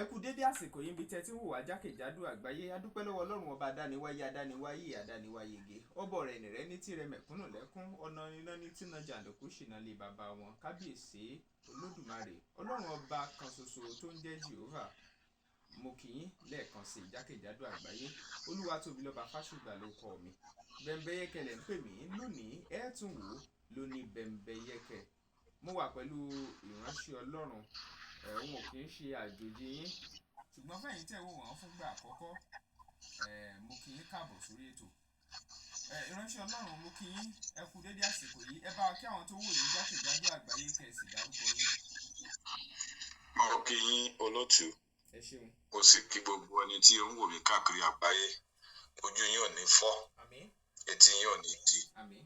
Ẹ kú dédé àsìkò yìí níbi tẹ́ tí ń wò wá jákèjádò àgbáyé. Adúpẹ́ lọ́wọ́ Ọlọ́run ọba adániwáyé, adániwáyé, adániwáyege, ọbọ̀ rẹ̀ nìrẹ́ ní tirẹ̀ mẹ̀kúnnù lẹ́kún ọ̀nà iná ní tínà jàǹdùkú ṣìnà lé bàbá wọn. Kábíyèsí Olódùmarè, Ọlọ́run ọba kan ṣoṣo tó ń jẹ́ Jehovah, mo kì í lẹ́ẹ̀kan sí jákèjádò àgbáyé. Olúwatóbilọ́ba Fásùgbà ló kọ mi. Bẹ́ńbẹ́yẹ́kẹ́ lẹ̀ ń pè mí lónìí, ẹ tún wò ó lóní Bẹ́ńbẹ́yẹ́kẹ́. Mo wà pẹ̀lú ìránṣẹ́ Ọlọ́run, ẹ̀hún ò kì í ṣe àjòjì yín, ṣùgbọ́n fẹ̀yìn tẹ̀ wò wọ́n fúngbà àkọ́kọ́, mo kì í káàbọ̀ sórí ètò. Ìránṣẹ́ Ọlọ́run, mo kí yín, ẹ kú dédé àsìkò yìí. Ẹ bá wa kí àwọn tó wò yín jákèjádò àgbáyé, kẹ̀sì dárúkọ yín. Mo kí yín, olótùú. Ẹ ṣeun. Mo sì kí gbogbo ẹni tí ó ń wò mí káàkiri àgbáyé. Ojú yín ò ní fọ́. Àmín. Etí yín ò ní di. Àmín.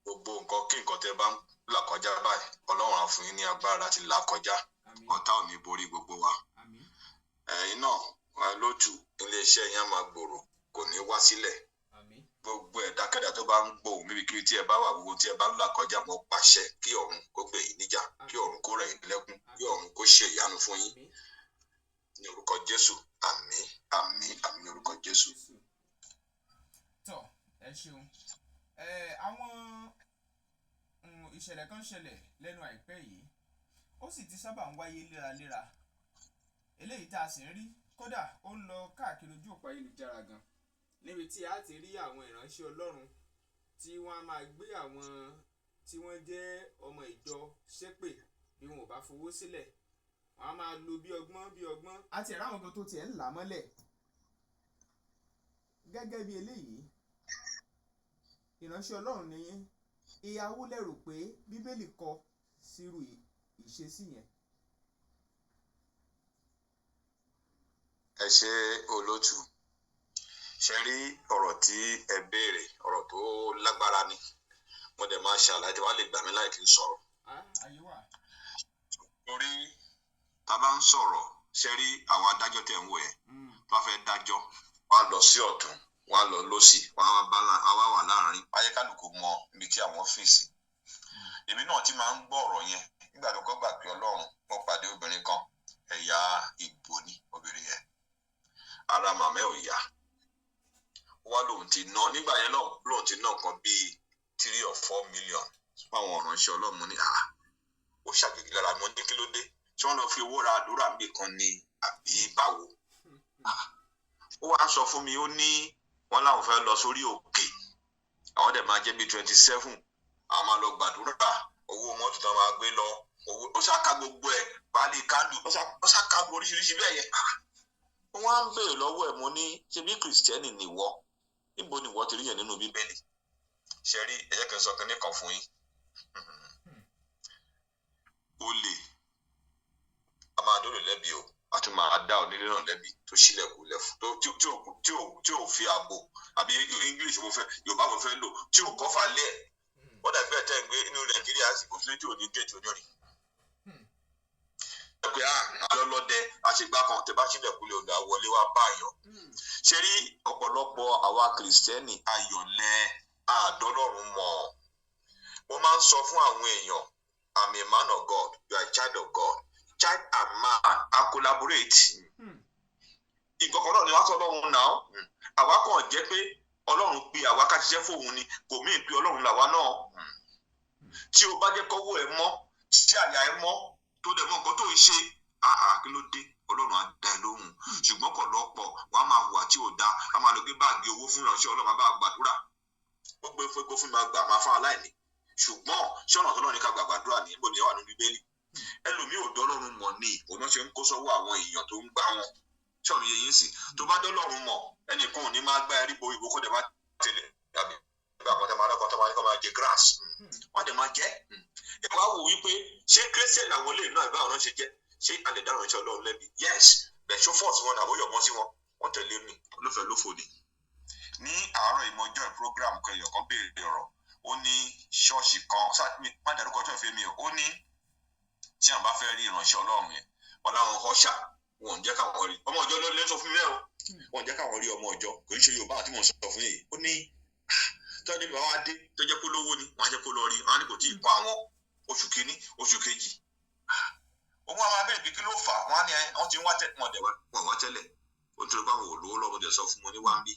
Gbogbo nǹkan kí nǹkan tẹ́ bá ń là kọjá báyìí, Ọlọ́run á fún yín ní agbára láti là kọjá. Àmín. Ọ̀tá ò ní borí gbogbo wa. Àmín. Ẹ̀yin náà, olótùú, iléeṣẹ́ yín á máa gbòòrò, kò ní wá sílẹ̀. Àmín. Gbogbo ẹ̀dákẹ́dà tó bá ń gbóhùn níbikíbi tí ẹ bá wà, gbogbo tí ẹ bá ń là kọjá, mo pàṣẹ kí ọ̀run kó gbè yín níjà, kí ọ̀run kó rẹ̀ yín lẹ́kún, kí ọ̀run kó ṣe ìyanu fún yín. Àmín. Ní orúkọ Jésù, àmín, àmín, àmín, ní orúkọ Jésù. Tọ, ẹ ṣeun. Àwọn ìṣẹ̀lẹ̀ kan ṣẹlẹ̀ lẹ́nu àìpẹ́ yìí, ó sì ti sábà ń wáyé léraléra. Eléyìí tá a sì ń rí, kódà ó ń lọ káàkiri ojú òpó ayélujára gan, níbi tí a ti rí àwọn ìránṣẹ́ Ọlọ́run tí wọ́n á máa gbé àwọn tí wọ́n jẹ́ ọmọ ìjọ ṣépè bí wọn ò bá fowó sílẹ̀. Wọ́n á máa lo bí ọgbọ́n bí ọgbọ́n àti ẹ̀rọ àwọn kan tó tiẹ̀ ń là á mọ́lẹ̀ gẹ́gẹ́ bí eléyìí. Ìránṣẹ́ Ọlọ́run ni yín, ìyàwó lẹ́rù pé Bíbélì kọ sírú ìṣesí yẹn? Ẹ ṣe, olótùú. Ṣe rí ọ̀rọ̀ tí ẹ béèrè, ọ̀rọ̀ tó lágbára ni. Mo dẹ̀ máa ṣàlàyé tí wàá lè gbà mí láì kí n sọ̀rọ̀. Àyè wà. Torí tá a bá ń sọ̀rọ̀, ṣe rí àwọn adájọ́ tẹ̀ ń wò ẹ́, tó bá fẹ́ dájọ́, wọ́n á lọ sí ọ̀tún, wọ́n á lọ lọ́sì, wọ́n á wá wà láàrin ayé, kálukú mọ ibi tí àwọn fèsì. Èmi náà ti máa ń gbọ́ ọ̀rọ̀ yẹn nígbà tó kọ́ gbà pé Ọlọ́run. Mo pàdé obìnrin kan, ẹ̀yà Ìgbò ni obìnrin yẹn. Ara màmá ẹ̀ ò yá, wá lòun ti ná nígbà yẹn náà, lòun ti ná nǹkan bíi 3 or 4 million fún àwọn ìránṣẹ́ Ọlọ́run. Ní à ó ṣàjèjì lára mi. Ní kí ló dé tí wọ́n lọ fi owó ra àdúrà níbì kan ni àbí báwo? Ó wá sọ fún mi, ó ní wọ́n láwọn fẹ́ lọ sórí òkè, àwọn dẹ̀ máa jẹ́ bíi 27, àwọn máa lọ gbàdúrà. Owó mọ́tò tó máa gbé lọ, owó ó ṣàka gbogbo ẹ̀, pálí kándù, ó ṣàka gbogbo oríṣiríṣi bẹ́ẹ̀ yẹn. Wọ́n á ń béèrè lọ́wọ́ ẹ̀, mo ní ṣe bí Kìrìsìtẹ́nì nìwọ, níbo ni ìwọ ti rí yẹn nínú Bíbélì? Ṣe rí, ẹ jẹ́ kí n sọ kinní kan fún yín. Olè a máa dóòlù lẹ́bi o, a tún máa dá onílé náà lẹ́bi tó ṣílẹ̀kùn lẹ̀ fún tó tí ò fi ààbò, àbí English mo fẹ́, Yorùbá mo fẹ́ lò, tí ò kọ́fà lé ẹ̀. Ó dàbí ẹ̀ tẹ́ ń gbé inú Nàìjíríà sì kò sí tí ò ní géètì onírin. Ẹ pé alọ́lọ́dẹ àṣegbá kan tẹ bá ṣílẹ̀kùn lé ọ̀dà wọlé wá bá yàn. Ṣe rí, ọ̀pọ̀lọpọ̀ àwa Kìrìsìtẹ́nì ayọ̀lẹ̀ àdọ́lọ́run mọ̀. Mo máa ń sọ fún àwọn èèyàn, I'm a man of God, you are a child of God. Child and man are collaborate. Nǹkan kan náà ni wọ́n sọ Ọlọ́run náà. Àwa kàn jẹ́ pé Ọlọ́run pe àwa ká ṣiṣẹ́ fóun ni, kò mí pé Ọlọ́run làwa náà. Tí o bá jẹ́ kọ́wọ́ ẹ mọ́, tí àyà ẹ mọ́, tó dẹ̀ mọ́ nǹkan tó ń ṣe, áhà, kí ló dé, Ọlọ́run á dá ẹ lóhùn. Ṣùgbọ́n pọ̀lọpọ̀ wàá máa hùwà tí ò dáa, a máa lọ gbé báàgì owó fún ìránṣẹ́ Ọlọ́run, máa bá gbàdúrà, gbogbo epo fún mi, máa gbà máa fún aláìní. Ṣùgbọ́n ṣé ọ̀nà tọ́lọ́run ní ká gbà gbàdúrà ní? Níbo ni ẹ wà nínú Bíbélì? Ẹlòmíì ò dọ́lọ́run mọ̀ ní òun náà ṣe ń kó sọ́wọ́ àwọn èèyàn tó ń gbá wọn. Ṣọ́ọ̀run yẹ yín sí, tó bá dọ́lọ́run mọ̀, ẹnìkan ò ní máa gbá ẹrí bo ìbò kó dẹ̀ máa tẹ̀lé tàbí ìgbà kan tẹ̀ máa lọ́kàn tó máa ní kó máa jẹ grass, wọ́n dẹ̀ máa jẹ́. Ẹ wá wò wípé ṣé Christian làwọn lè náà ìbáwọn náà ṣe jẹ́? Ṣé a lè dáràn iṣẹ́ Ọlọ́run lẹ́bi? Yes, bẹ́ẹ̀ ṣó force wọn àbóyọ̀ mọ́ sí wọn, wọ́n tẹ̀lé mi olófẹ́ lófò ni. Ní àárọ̀ ìmọ̀jọ́ program kan, èèyàn kan béèrè ọ̀rọ̀. Ó ní ṣọ́ọ̀ṣì kan, má dárúkọ ṣọ́ọ̀ṣì mi o. Ó ní tí àwọn bá fẹ́ rí ìránṣẹ́ Ọlọ́run yẹn, wọn láwọn ọ̀ṣà wọn ò jẹ́ káwọn rí ọmọ ìjọ. Ló lè sọ fún mi bẹ́ẹ̀ o, wọn ò jẹ́ káwọn rí ọmọ ìjọ. Kò ń ṣe Yorùbá àti mò ń sọ fún yìí. Ó ní tọ́jú níbi àwọn adé tó jẹ́ kó lówó ni wọ́n á jẹ́ kó lọ rí wọn á ní kò tí ì kọ́ àwọn oṣù kínní, oṣù kejì. Òun àwọn abẹ́rẹ́ bí kí ló fà á, wọ́n á ní wọ́n ti ń wá tẹ́lẹ̀, wọ́n dẹ̀ wọ́n wá tẹ́lẹ̀. Ó ń torí pé àwọn olówó lọ́wọ́ dẹ̀ sọ fún wọn ní wá ń bí.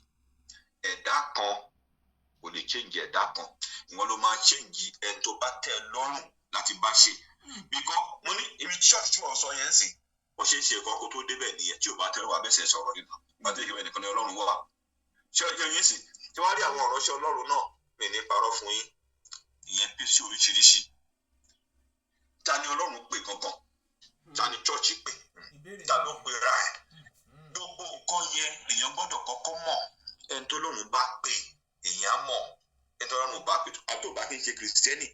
Ẹ̀dá kan kò lè change ẹ̀dá kan. Ìwọ ló máa change ẹni tó bá tẹ́ ẹ lọ́rùn láti bá ṣe. Because mo ní ibi church tí wọ́n sọ yẹn ń sìn, ó ṣeé ṣe ẹ̀kọ́ kó tó débẹ̀ nìyẹn. Tí ò bá tẹ́lẹ̀ wà bẹ́sẹ̀ sọ̀rọ̀ nínú bá tẹ́lẹ̀ kí nìkan ní Ọlọ́run wà. Ṣé ọjọ́ yín sì tí wọ́n rí àwọn ìránṣẹ́ Ọlọ́run náà, mi ní parọ́ fún yín, ìyẹn pèsè oríṣiríṣi. Ta ni Ọlọ́run pè gangan? Ta ni church pè? Ta ló pe ra ẹ̀? Gbogbo nǹkan yẹn èèyàn gbọ́dọ̀ kọ́kọ́ mọ̀. Ẹni tó lọ́run bá pè, èèyàn á mọ̀. Ẹni tó lọ́run bá pè, àti tó bá kí n ṣe Kìrìsìtẹ́nì,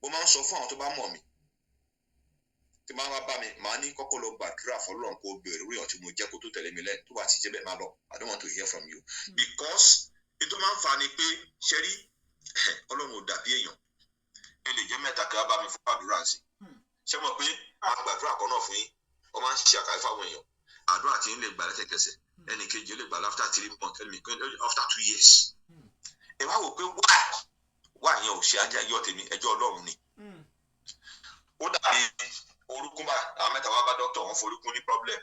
mo máa ń sọ fún àwọn tó bá mọ̀ mí, tí máa wá bá mi, màá ní kọ́kọ́ lọ gbàdúrà fọlọ́run, kó béèrè orí ọ̀tí mo jẹ́ kó tó tẹ̀lé mi lẹ́yìn. Tó bá ti jẹ́ bẹ́ẹ̀, máa lọ. I don't want to hear from you, because ètò máa ń fa ni pé ṣẹ́rí, Ọlọ́run ò dàbí èèyàn. Ẹ lè jẹ́ mẹ́ta kí wọ́n bá mi fún àdúrà sí. Ṣé mọ̀ pé a gbàdúrà kan náà fún yín, wọ́n máa ń ṣe àkàrí fáwọn èèyàn. Àdúrà tí ń lè gbà lẹ́sẹ̀kẹsẹ̀, ẹnì kejì ó lè gbà after 3 months, ẹnì kejì after 2 years. Ẹ wá wò pé wá yẹn ò ṣe ajá yọ tèmi, ẹjọ́ Ọlọ́run ni. Ó dàbí orúkún bá àwọn mẹ́ta wá bá dókítà, wọn forúkún ní problem.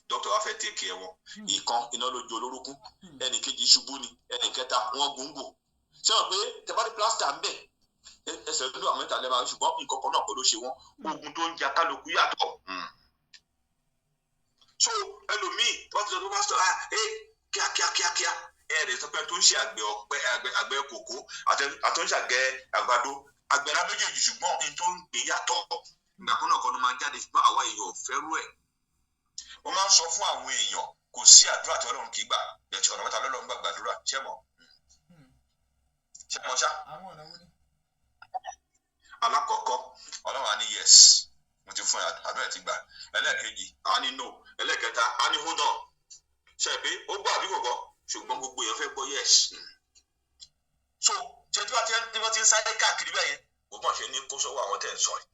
Dókítà wá fẹ́ take care wọn. Ìkan, iná ló jó olórúkún. Ẹnì kejì ṣubú ni. Ẹnì kẹta, wọn gúngò. Ṣé wọn pé tẹbárí plaster ń bẹ ẹsẹ̀ lójú àwọn mẹ́ta lẹ́ẹ̀, ṣùgbọ́n nǹkan kan náà kọ́ ló ṣe wọ́n. Ogun tó ń ja kálukú yàtọ̀. So ẹlòmíì wọ́n ti sọ tó pásítọ̀, ah, ẹ kíákíá kíákíá, ẹ rẹ̀ sọ pé tó ń ṣe àgbẹ̀ ọ̀pẹ, àgbẹ̀ kòkó àti tó ń ṣàgbẹ̀ àgbàdo, àgbẹ̀rá méjèèjì, ṣùgbọ́n n tó ń gbé yàtọ̀. Ìgbà kan náà kọ́ ló máa jáde, ṣùgbọ́n àwa èèyàn ò fẹ́rù ẹ̀. Wọ́n máa ń sọ fún àwọn èèyàn, kò sí àdúrà tí Ọlọ́run kì í gbà. Bẹ̀tẹ̀ ọ̀nà mẹ́ta lọ́lọ́run gbà gbàdúrà. Ṣé mọ̀? Ṣé mọ̀ ṣá? Àwọn ọ̀nà wo ni? Alákọ̀ọ́kọ́, Ọlọ́run á ní yes, mo ti fún ẹ, àdúrà ẹ ti gbà. Ẹlẹ́ẹ̀kejì, á ní no. Ẹlẹ́ẹ̀kẹta, á ní hold on. Ṣe é pé ó gbọ́ àbí kò gbọ́? Ṣùgbọ́n gbogbo èèyàn fẹ́ gbọ́ yes. So ṣe tí wọ́n ti ń sáré káàkiri bẹ́ẹ̀ yẹn, ó mọ̀ ṣe ní kó sọ́wọ́ àwọn tẹ̀ ń sọ yìí.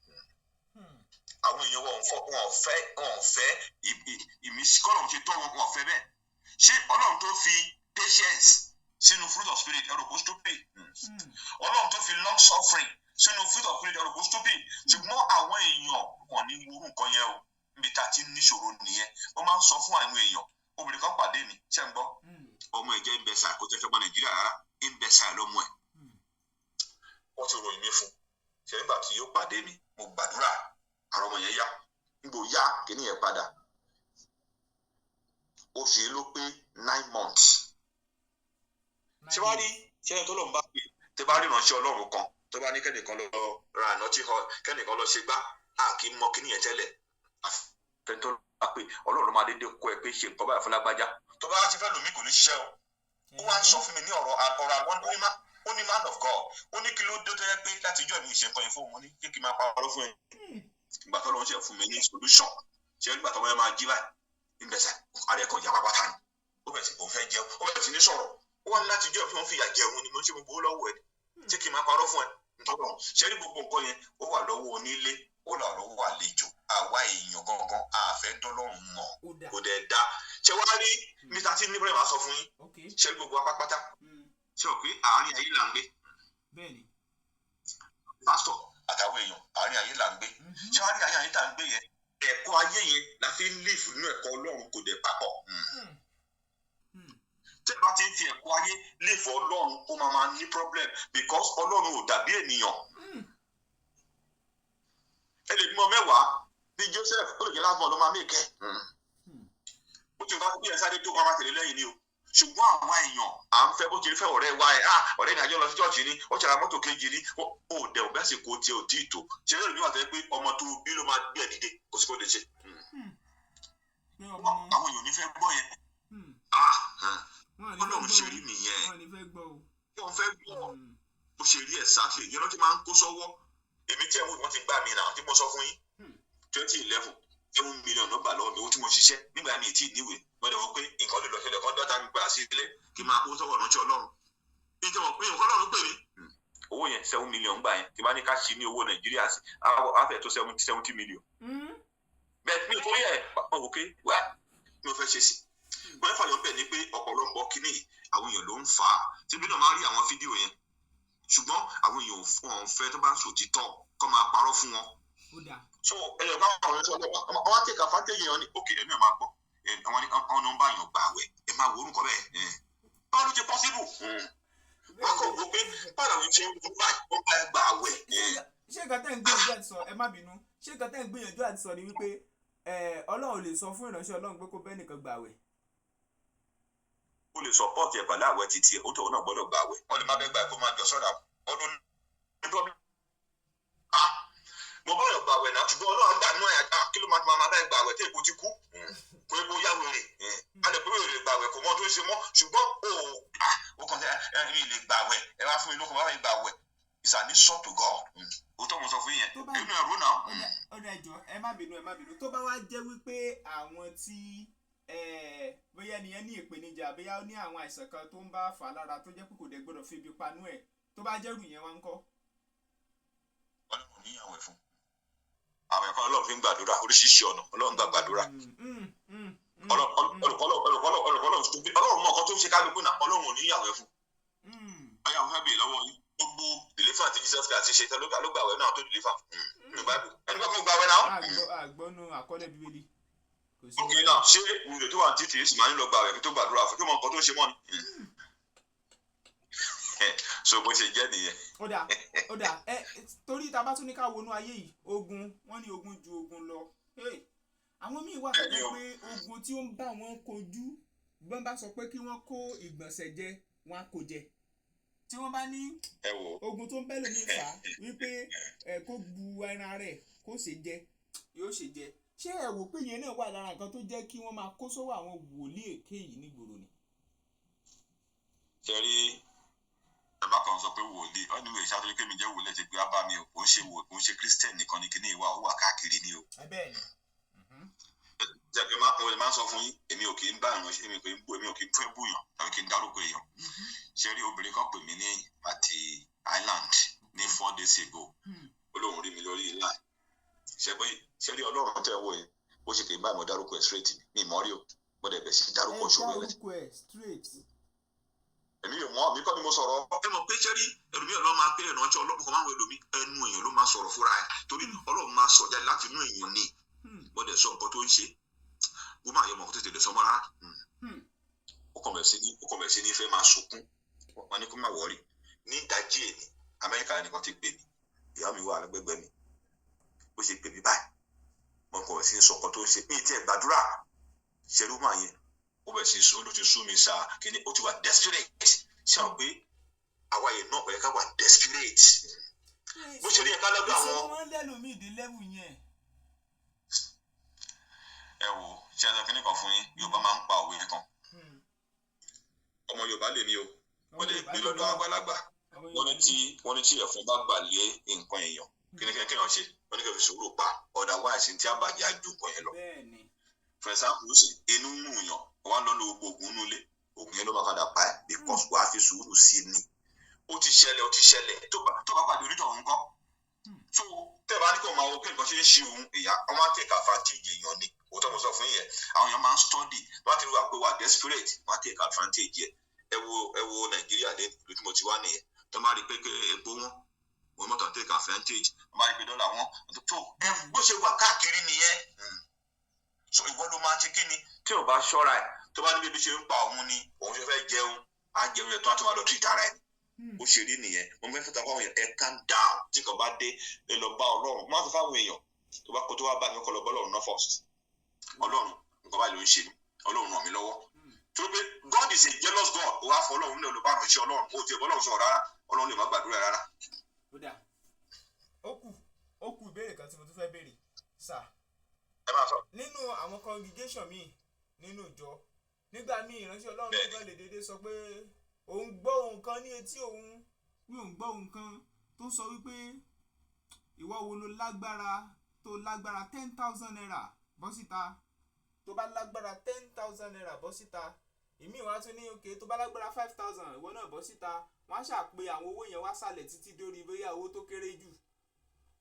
Àwọn èèyàn wọn fẹ́ ìmísí kọ́lọ̀ ṣe tọ́ wọn, wọn fẹ́ bẹ́ẹ̀. Ṣé Ọlọ́run tó fi patience sínú fruit of spirit, ẹ̀rọ kò stupid? Ọlọ́run tó fi long suffering sínú fruit of spirit, ẹ̀rọ kò stupid? Ṣùgbọ́n àwọn èèyàn wọn ní wúrú nǹkan yẹn o. Níbi tá a ti ń níṣòro nìyẹn. Wọ́n máa ń sọ fún àwọn èèyàn. Obìnrin kan pàdé mi, ṣé ń gbọ́? Ọmọ ìjẹ́ imbecile, kò tẹ́ fẹ́ gbọ́ Nàìjíríà rárá, imbecile lọ́mọ ẹ̀. Wọ́n ti ròyìn mi fún ṣe. Nígbà tí yóò pàdé mi, mo gbàdúrà, àrọ ọmọ yẹn yá. Nígbò yá kíní yẹn padà, oṣù yìí ló pé 9 months. Ṣé wàá rí ṣé ẹni tó lọ́n bá pè, tẹ bá rí ìránṣẹ́ Ọlọ́run kan tó bá ní kẹ́nìkan lọ ra àná tí họ, kẹ́nìkan lọ ṣe gbá, a kì í mọ kíní yẹn tẹ́lẹ̀. Àfẹn tó bá pè, Ọlọ́run ló máa dédé kọ́ ẹ pé ṣe nǹkan báyìí fún lágbájá. Tó bá ti fẹ́ lòmí, kò ní ṣiṣẹ́ o. Ó wá ń sọ fún mi ní ọ̀rọ̀ ọ̀rọ̀ àwọn ó ní man of God, ó ní kí ló dé tó yẹ pé láti ìjọ mi ṣe nǹkan yẹn fún òun. Ní kí kí n máa parọ́ fún ẹ, ìgbà tó lọ́n ṣe fún mi ní solution, ṣe nígbà tó wọ́n máa jí báyìí níbẹ̀sẹ̀, ààrẹ kan ìyá pápátá ni. Ó bẹ̀rẹ̀ sí kò fẹ́ jẹun, ó bẹ̀rẹ̀ sí ní sọ̀rọ̀. Ó wà ní láti jọ́ fi wọ́n fìyà jẹun ni mo ń ṣe gbogbo lọ́wọ́ ẹ. Ṣé kí n máa parọ́ fún ẹ? Nítorí ṣe ní gbogbo nǹkan yẹn, ó wà lọ́wọ́ onílé, ó wà lọ́wọ́ àlejò. Àwa èèyàn gangan àfẹ́ dọ́lọ́run mọ̀, kò dẹ̀ da. Ṣé wàá rí mr tí níbẹ̀rẹ̀ máa sọ fún yín? Ṣé gbogbo wa pápátá, ṣé o pé àárín ayé là ń gbé? Bẹ́ẹ̀ni. Pásítọ̀ àtàwọn èèyàn, àárín ayé là ń gbé. Ṣé wàá rí àárín ayé tá à ń gbé yẹn, ẹ̀kọ́ ayé yẹn la fi ń live nínú ẹ̀kọ́ Ọlọ́run, kò dẹ̀ papọ̀. Tí ẹ bá ti ń fi ẹ̀kọ́ ayé live Ọlọ́run, ó máa máa ní problem, because Ọlọ́run ò dàbí ènìyàn. Ẹ lè bímọ 10 bí Joseph, ó lè jẹ́ last born ló máa make ẹ̀. Ó ti nǹkan bí ẹ sáré tó kọ́ máa tẹ̀lé lẹ́yìn ni o. Ṣùgbọ́n àwọn èèyàn à ń fẹ́ bó ti fẹ́ ọ̀rẹ́ wa ẹ̀, ah, ọ̀rẹ́ ní àjọ lọ sí church ni, ó ṣe ra mọ́tò kejì ni, ó dẹ̀ ò bẹ́ẹ̀ sì kó tiẹ̀ ò tí ì tó. Ṣe lórí mi wà tẹ́ pé ọmọ tó bí ló máa gbé ẹ̀ dìde, kò sí kó lè ṣe. Àwọn èèyàn ò ní fẹ́ gbọ́ yẹn. Ah, Ọlọ́run ṣe rí nìyẹn. Wọ́n fẹ́ gbọ́ bó ṣe rí exactly yẹn ló ti máa ń kó sọ́wọ́. Èmi tí ẹ̀wọ̀n wọ́n ti gbá mi náà tí mo sọ fún yín, 2011, 7 million ló gbà lọ́wọ́ mi. Owó tí mo ṣiṣẹ́ nígbà mi tí ì níwèé, wọ́n dẹ̀ wọ́n pé nǹkan lè lọ ṣẹlẹ̀ kán dọ́ta mi gbà sí ilé kí n máa kó sọ́wọ́ ránṣẹ́ Ọlọ́run. Nítorí wọn pé nǹkan Ọlọ́run pè mí. Owó yẹn, 7 million gbà yẹn, tí bá ní ká ṣí ní owó Nàìjíríà sí, á fẹ́ tó 70 million. Bẹ́ẹ̀ mi ò torí ẹ̀ wọ́n wò pé wá mi ò fẹ́ ṣe sí. Wọ́n fàyọ̀ bẹ́ẹ̀ ni pé ọ̀pọ̀lọpọ̀ kínní àwọn èèyàn ló ń fà á. Síbi náà máa rí àwọn fídíò yẹn, ṣùgbọ́n àwọn èèyàn ò fẹ́ tó bá ń sòtítọ́ kọ́ máa parọ́ fún wọn. So ẹ̀yọ̀ bá àwọn ọ̀rẹ́ sọ ọlọ́pàá wọ́n á take advantage yẹn, ní ok, ẹ̀mí ẹ̀ máa gbọ́, àwọn ní ọ̀nà ń bá yàn gbà wẹ̀, ẹ̀ máa wò orúkọ bẹ́ẹ̀. Báwo ló ṣe possible? Wọ́n kò wò pé báwo làwọn ṣe ń wò báyìí, wọ́n bá ẹ gbà wẹ̀. Ṣé nǹkan tẹ́ ń gbìyànjú àti sọ, ẹ má bínú, ṣé nǹkan tẹ́ ń gbìyànjú àti sọ ni wípé Ọlọ́run lè sọ fún ìránṣẹ́ Ọlọ́run pé kó bẹ́ẹ̀ nìkan gbàwẹ̀? Ó lè support ẹ̀ pẹ̀lú àwẹ̀ títí ẹ̀, ó tọ̀ náà gbọ́dọ̀ gbà wẹ̀. Wọ́n lè má bẹ́ẹ̀ gbà kó máa jọ sọ́ra ọdún ní problem. Ah, mo bá yàn gbà wẹ̀ náà, ṣùgbọ́n Ọlọ́run gbà nú ẹ̀. Kí ló máa máa bá ẹ gbà wẹ̀ tí èkó ti kú, kó epo yá wèrè? A lè pé wèrè gbà wẹ̀, kò mọ tó ń ṣe mọ́, ṣùgbọ́n ó kàn sí ẹ mi lè gbà wẹ̀, ẹ wá fún mi lókun, bá mi gbà wẹ̀. It's an insult to God. Ó tọ́ mo sọ fún yẹn èmi ẹ̀rú náà. Ọ̀dà, ìjọ, ẹ má bínú, ẹ má bínú. Tó bá wá jẹ́ wípé àwọn tí bóyá ẹnìyẹn ní ìpèníjà, bóyá ó ní àwọn àìsàn kan tó ń bá fà á lára, tó jẹ́ pé kò dẹ̀ gbọ́dọ̀ fi ibi panú ẹ̀, tó bá jẹ́rù yẹn wá ń kọ́? Ọlọ́run ní àwẹ̀ fún àwẹ̀ kan. Ọlọ́run fi ń gbàdúrà, oríṣiríṣi ọ̀nà Ọlọ́run gbà gbàdúrà. Ọlọ́run mọ̀ nǹkan tó ń ṣe kálukú náà. Ọlọ́run ò ní àwẹ̀ fún. Ọyá, wọn fẹ́ bèèrè lọ́wọ́ yín, gbogbo deliver tí Jesus Christ ṣe, tẹ ló gbàwẹ̀ náà tó deliver nínú Bible? Ẹni bá kó gbàwẹ̀ náà. Àgbọ́nú àkọọ́lẹ̀ Bíbélì kò sí. Ok, náà ṣé wùdò tó wà ní títì sì máa ń lọ gbàwẹ̀ kí tó gbàdúrà fún, tó mọ nǹkan tó ń ṣe mọ́ ni? So bó ṣe jẹ́ nìyẹn. Ó dà, ó dà. Ẹ torí tá a bá tún ní ká wọnú ayé yìí, ogun, wọ́n ní ogun ju ogun lọ. Àwọn míì wà tó jẹ́ pé ogun tí ó ń bá wọn kojú, bọ́n bá sọ pé kí wọ́n kó ìgbọ̀nsẹ̀ jẹ, wọn á kó jẹ. Tí wọ́n bá ní ogun tó ń bẹ́ lómi fà á wípé ẹ kó bu ẹran rẹ̀ kó ṣe jẹ, yóò ṣe jẹ. Ṣé ẹ wò pé ìyẹn náà wà lára nǹkan tó jẹ́ kí wọ́n máa kó sọ́wọ́ àwọn wòlíì èké yìí nígboro ni? Ṣe rí, bàbá kan sọ pé wòlíì ọ ní ìṣáájú pé mi jẹ́ wòlíì ti gbé wá bá mi o. Kò ń ṣe wò, kò ń ṣe Christian nìkan ni kíní ìwà, ó wà káàkiri ni o. Bẹ́ẹ̀ ni. Jẹ́ pé máa ń máa ń sọ fún yín, èmi ò kì í bá ìránṣẹ́, èmi kì í bú, èmi ò kì í fẹ́ búyàn tàbí kí n dárúkọ èèyàn. Ṣe rí, obìnrin kan pè mí ní àti Island ní 4 days ago. Ó lóun rí mi lórí line. Ṣe pé ṣe rí, Ọlọ́run tẹ̀ wọ yẹn, bó ṣe kì í bá ìmọ̀ dárúkọ ẹ̀ straight ni. Mi mọ̀ rí o, mo dẹ̀ bẹ̀ sí dárúkọ ṣòro ẹ̀. Dárúkọ ẹ̀ straight. Èmi ò mọ̀, mi kọ́ ni mo sọ̀rọ̀. Ẹ mọ̀ pé ṣe rí, ẹlòmíì ọlọ́run máa pé ìránṣẹ́ Ọlọ́run kan máa ń wọ ẹlòmíì, ẹnu èèyàn ló máa sọ̀rọ̀ fúnra ẹ̀, torí Ọlọ́run máa sọ jáde láti inú èèyàn ni. Mo dẹ̀ sọ nǹkan tó ń ṣe, wọ́n máa yẹ mọ̀ kó tètè lè sọ mọ́ rárá. Ó kàn bẹ̀rẹ̀ sí ní fẹ́ máa sunkún. Wọ́n ní kó má worry. Ní ìdájí èmi, Amẹ́ríkà nìkan ti pè mí, ìyá mi wà lágbègbè mi. Bó ṣe pè mí báyìí, mo kàn bẹ̀rẹ̀ sí ní sọ nǹkan tó ń ṣe mí tí ẹ̀ gbàdúrà ṣerú máa yẹn. Ó bẹ̀rẹ̀ sí ní sọ, ló ti sú mi sá kíní, ó ti wà desperate. Ṣé àwọn pé àwa yẹn náà kò yẹ ká wà desperate bó ṣe rí ẹ̀ka lọ́dọ̀ àwọn. Ìṣòro wọn lẹ́lòmíì dé level yẹn. Ẹ wo, ṣé ẹ sọ kíní kan fún yín? Yorùbá máa ń pa òwe kan. Ọmọ Yorùbá lèmi o, wọ́n lè gbé lọ́dọ̀ àgbàlagbà. Wọ́n ní tí ẹ̀fọn bá gbà lé nǹkan èèyàn, kí ni kéèyàn ṣe? Wọ́n ní kí wọ́n fi sùúrù pa, otherwise tí àbàjẹ́ á ju nǹkan yẹn lọ. For example, sì inú ń rùn yàn, wọ́n á lọ lo gbogbo oògùn inú ilé, oògùn yẹn ló máa padà pa ẹ́, because wàá fi sùúrù sí i ni. Ó ti ṣẹlẹ̀, ó ti ṣẹlẹ̀. Tó bá pàdé onítọ̀hún ńkọ́? So tẹ́ ẹ bá ní kó máa wo pé nǹkan ṣe ń ṣe òun, èyà wọ́n máa ń take advantage èèyàn ni. Òótọ́ mo sọ fún yẹn, àwọn èèyàn máa ń study, wọ́n á ti rí wa pé wà desperate, wọ́n á take advantage yẹ. Ẹ wo Nàìjíríà lé, ìlú tí mo ti wá nìyẹn. Tó máa rí pé epo wọn, wọn mọ̀tò take advantage. Wọ́n máa rí pé dọ́là wọn tó ẹ, bó ṣe wà káàkiri nìyẹn. So ìwọ ló máa ṣe kí ni tí ò bá ṣọ́ra ẹ̀, tó bá ní bí ebi ṣe ń pa òun ni òun ṣe fẹ́ jẹun, á jẹun yẹn tó á tún máa lọ treat ara ẹ̀. Bó ṣe rí nìyẹn. Mo fẹ́ fẹ́ ta fáwọn èèyàn, ẹ calm down. Tí kò bá dé, ẹ lọ bá Ọlọ́run. Má sọ fáwọn èèyàn tó bá kó tó wá bá mi, kọ́ lọ bá Ọlọ́run náà first. Ọlọ́run, nǹkan báyìí ló ń ṣe mí, Ọlọ́run ràn mí lọ́wọ́, torí pé God is a jealous God. Ó wá fọ Ọlọ́run ní olùbárànṣẹ́ Ọlọ́run, ó ti ẹ̀ bọ́ Ọlọ́run sọ̀rọ̀ rárá, Ọlọ́run lè má gbàdúrà rárá. Ó dà, ó kù ìbéèrè kan tí mo tún fẹ́ béèrè sà. Ẹ máa sọ. Nínú àwọn congregation míì nínú ìjọ, nígbà míì, ìránṣẹ́ Ọlọ́run nìkan lè déédéé sọ pé òun gbọ́ ohun kan ní etí òun, pé òun gbọ́ ohun kan tó sọ wípé, "Ìwọ wo ló lágbára, tó lágbára ₦10,000, bọ́ síta. Tó bá lágbára ₦10,000, bọ́ síta." Ìmíì wọn á tún ní, "Okay, tó bá lágbára 5,000, ìwọ náà bọ́ síta." Wọ́n á ṣàpè àwọn owó yẹn wá sàlẹ̀ títí dórí bóyá owó tó kéré jù.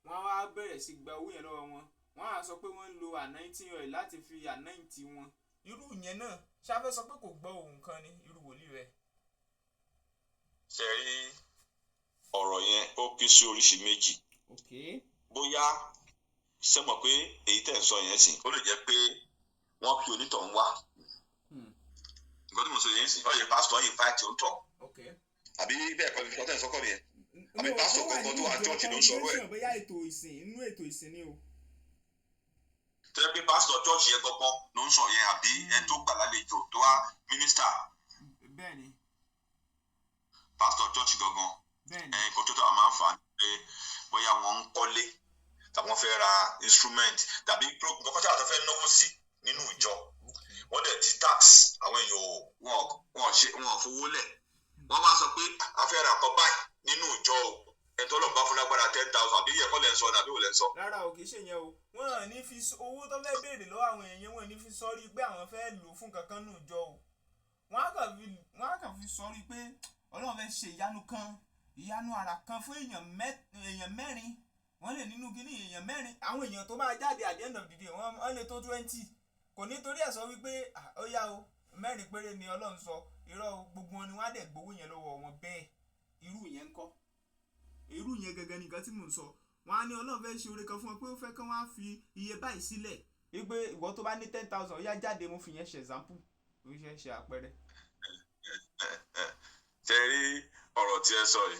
Wọ́n á wá bẹ̀rẹ̀ sí gba owó yẹn lọ́wọ́ wọn. Wọ́n á sọ pé wọ́n ń lo anointing oil láti fi anoint wọn. Irú yẹn náà, ṣáfẹ́ sọ pé kò gbọ́ ohun kan ní irú wòlíì rẹ̀? Ṣe rí, ọ̀rọ̀ yẹn ó pín sí oríṣi méjì. Bóyá Ṣé mọ̀ pé èyí tẹ̀ ń sọ yẹn sìn, ó lè jẹ́ pé wọ́n pe onítọ̀hún wá. Nǹkan tí mo sọ yẹn sìn, ó yẹ pásítọ̀ invite òǹtọ̀. Àbí bẹ́ẹ̀ kọ́ ni nǹkan tẹ̀ ń sọ kọ́ nìyẹn? Àbí No, pásítọ̀ ó wà gangan tó nínú wà ìjọ church ló ń sọ̀rọ̀ ẹ̀? congregation, bóyá ètò ìsìn, inú ètò ìsìn ni o. Tó yẹ pé pásítọ̀ church yẹn gangan ló ń sọ yẹn, àbí ẹni tó gbà lálejò tó wá mínísítà? Bẹ́ẹ̀ni. Pásítọ̀ church gangan. Bẹ́ẹ̀ni. Ẹ̀ nǹkan tó tàwa máa ń fà á ni pé bóyá wọ́n ń kọ́lé tàbí wọ́n fẹ́ ra instrument tàbí nǹkan kan tí àwọn tó fẹ́ náwó sí nínú ìjọ, wọ́n dẹ̀ ti tax àwọn èèyàn, ò wọn wọn ṣe wọn ò fowó lẹ̀, wọ́n máa sọ pé a fẹ́ ra nǹkan báyìí nínú ìjọ o, ẹni tó lọ́n bá fún lágbára 10,000, àbí ẹ̀kọ́ lẹ́ ń sọ ní àbí wò lẹ́ ń sọ? Rárá o, kì í ṣe yẹn o. Wọn ò ní fi owó tó fẹ́ béèrè lọ́wọ́ àwọn èèyàn yẹn, wọn ò ní fi sọrí pé àwọn fẹ́ lò fún kankan nù jọ o. Wọ́n á kàn fi sọrí pé Ọlọ́run fẹ́ ṣe ìyanu kan, ìyanu àrà kan fún èèyàn mẹ́rin. Wọ́n lè nínú kíní èèyàn mẹ́rin, àwọn èèyàn tó máa jáde at the end of the day, wọ́n lè tó 20. Kò ní torí ẹ̀ sọ wípé, "Ah, ó yá o, mẹ́rin péré ni Ọlọ́run sọ." Irọ́ o, gbogbo wọn ni wọ́n á dẹ̀ gbowó yẹn lọ́wọ́ wọn bẹ́ẹ̀. Irú yẹn ń kọ́? Irú yẹn gangan ni nǹkan tí mò ń sọ. Wọn á ní Ọlọ́run fẹ́ ṣe oore kan fún wọn, pé ó fẹ́ kán wá fi iye báyìí sílẹ̀, wípé ìwọ tó bá ní 10,000, ó yá jáde. Mo fi yẹn ṣe example, mo fi yẹn ṣe àpẹẹrẹ. Ṣe rí ọ̀rọ̀ tí ẹ sọ yìí,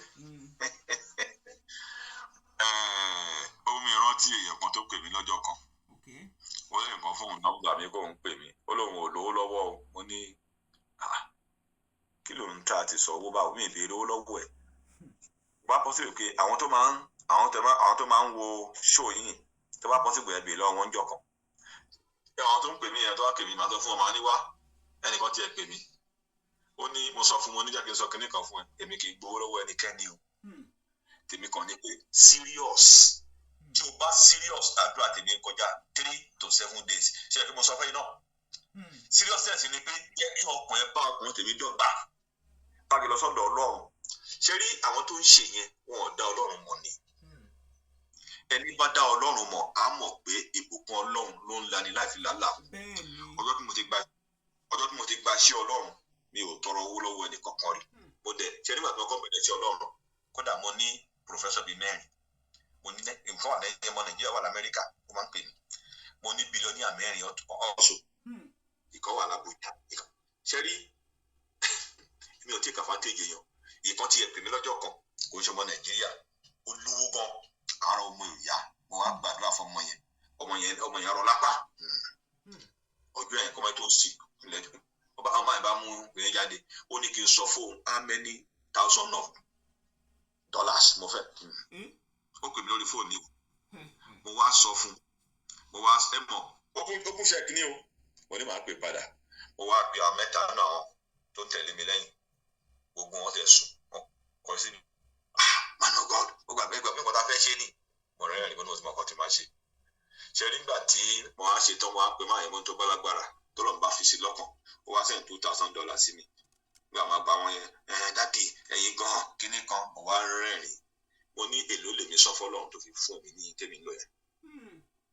ó mi rántí èèyàn kan tó pè mí lọ́jọ́ kan. Ó lè nǹkan fóun nọ́mbà mi kóun pè mí, ó lóun ò lówó lọ́wọ́ o. Mo ní, "Ah, kí ló ń ta àti sọ owó báwo? Mi ì béèrè owó lọ́wọ́ ẹ̀." Bá possible pé àwọn tó máa ń wo show yìí, tó bá possible, ẹ béèrè lọ́wọ́ wọn jọ kan. Àwọn tó ń pè mí yẹn, tó wá pè mí, màá sọ fún ọ, màá ní wá. Ẹnìkan tiẹ̀ pè mí, ó ní mo sọ fún wọn níjà kí n sọ kinní kan fún ẹ, èmi kì í gbowó lọ́wọ́ ẹnikẹ́ni o. Tèmi kàn ní pé serious, tí o bá serious, àdúrà tèmi kọjá 3 to 7 days. Ṣé ẹ kí mo sọ fún yín náà? Seriousness ni pé jẹ́ kí ọkàn ẹ bá ọkùnrin tèmi dọ́gba, káàkiri lọ sọ́dọ̀ Ọlọ́run. Ṣé rí àwọn tó ń ṣe yẹn, wọn ò dá Ọlọ́run mọ̀ ni. Ẹni bá dá Ọlọ́run mọ̀ á mọ̀ pé ìbùkún Ọlọ́run ló ń lani láì fi làálàá. Ọjọ́ tí mo ti gba iṣẹ́ Ọlọ́run, mi ò tọrọ owó lọ́wọ́ ẹnì kankan rí. Mo dẹ̀ ṣe nígbà tí wọ́n kọ́ bẹ̀rẹ̀ iṣẹ́ Ọlọ́run, kódà mo ní professor bíi mẹ́rin, mo ní nǹkan wà lẹ́yìn ọmọ Nàìjíríà wà lamẹ́ríkà, ó máa ń pè mí, mo ní billionaire mẹ́rin ọ̀ṣọ́, ìkan wà lábújá. Ṣe rí, mi ò tí kà fàtẹ́jì èèyàn. Ìkan tí ẹ pè mí lọ́jọ́ kan, kò ń ṣe ọmọ Nàìjíríà, ó lówó gan, ara ọmọ ìyá. Mo wá gbàdúrà fún ọmọ yẹn, ọmọ yẹn rọ lápá. Ọjọ́ yẹn kọ́mọ tó sì lẹ́nu ọba, ọmọ yẹn bá mú ìyẹn jáde, ó ní kí n sọ fóun how many thousand of dollars mo fẹ́. Ó pè mí lórí fóònù, mo wá sọ fún mo wá ẹ mọ̀, ó kún ṣe kínní o. Mo ní màá pè padà. Mo wá pe àwọn mẹ́ta náà tó ń tẹ̀lé mi lẹ́yìn, gbogbo wọn tẹ̀ sùn, wọn kọ sí mi, "Ah, man of God, ó gbàgbé gbàgbé nǹkan tá a fẹ́ ṣe ni." Mo rẹ́rìn ní mo ti mọ ọkọ tí màá ṣe. Ṣe nígbà tí mo wá ṣe tán, mo wá pe máa yẹn, mo tó bá lágbára tó lọ́n bá fi sí lọ́kàn, ó wá send $2,000 sí mi. Nígbà máa gba wọn yẹn, "Ẹ daddy, ẹ̀yin gan kíní kan." Mo wá rẹ́rìn, mo ní èló lèmi sọ fọlọ́run tó fi fún mi ní tèmi lọ yẹn?